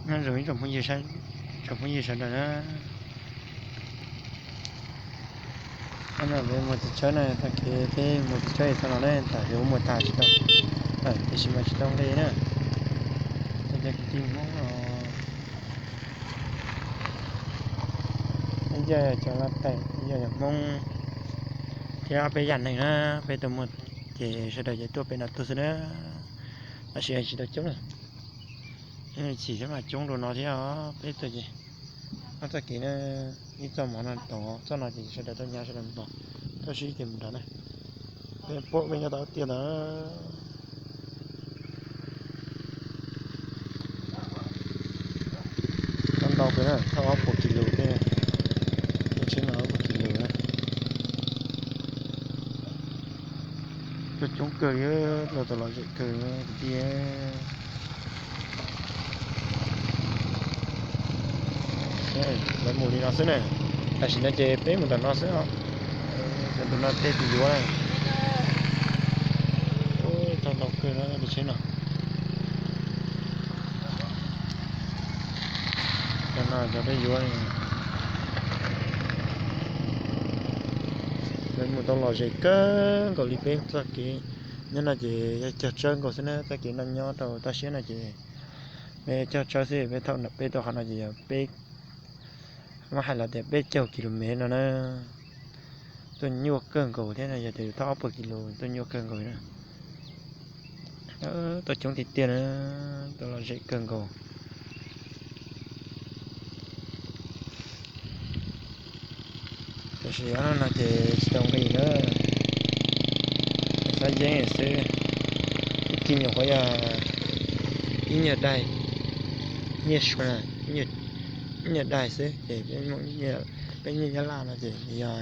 Nyob zoo ib tsoom phooj ywg sawv daws na. Hnub no peb mus txiv tsawb na, tag kis peb mus txiv tsawb txog no na, tam sim mus tag tsis tau, tiam sis mas tsis tau nqi na. Cov kwv tij Hmoob no, peb yog cov Lav Thaim, yog cov Hmoob thiab peb yam neeg na, peb tuaj muag ces sawv daws ces tuaj pem no tuaj xwb na, tab sis tsis tau coob na. Chim thiab mas coob dua no thiab os, peb tuaj ces ob txoj kev na, ib txoj mov no tod, txoj no ces sawv daws tuaj nyab sawv daws mus tod, tuaj sib ces mus nrad na. Peb pom peb nyob tau tiag ntawd. Tau ntau kawg na, thauj ob puas kis lus thiab, tsheb no ob puas kis lus na. Tuaj coob kawg li, los tau lom zem kawg kwv tij. Lawv mus li no xwb na, tam sim no ces peb mus ntawm no xwb os. Ntawm no tej tus yuav na, tau ntau kawg na tus tsheb no. Cov no cov peb yuav, lawv mus tau lom zem kawg nkaus li peb txoj kev nyob no ces yog cog tsawb nkaus xwb na, txoj kev no nyob rau toj siab no ces peb cog tsawb xwb, peb thauj peb tuaj qhov no ces yog peb, muab hais los tias peb caug kis lus mev no na. Tuaj nyuaj kawg nkaus thiab no, yog tias thauj ob puas kis lus tuaj nyuaj kawg nkaus na. Tuaj coob tiag tiag na, tuaj lom zem kawg nkaus. Tiam sis no ces tsis tau nqi na, xav yeeb xwb. Ib kis nyuam qhuav yog ib nyuag daig, ib nyuag sua, ib nyuag daig xwb ces peb nyiaj Nyab Laj no ces nws yog,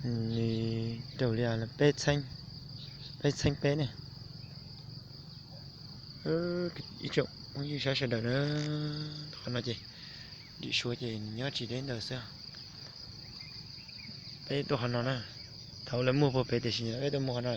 nws raug li peb txheeb, peb txheeb peb ne. Ib tsoom phooj ywg sawv daws na, qhov no ces dim suav ces nws nyob tsis deb ntawd xwb. Peb tuaj qhov no na, thaum lawv muag puag pem tiam sis peb tuaj muag qhov no.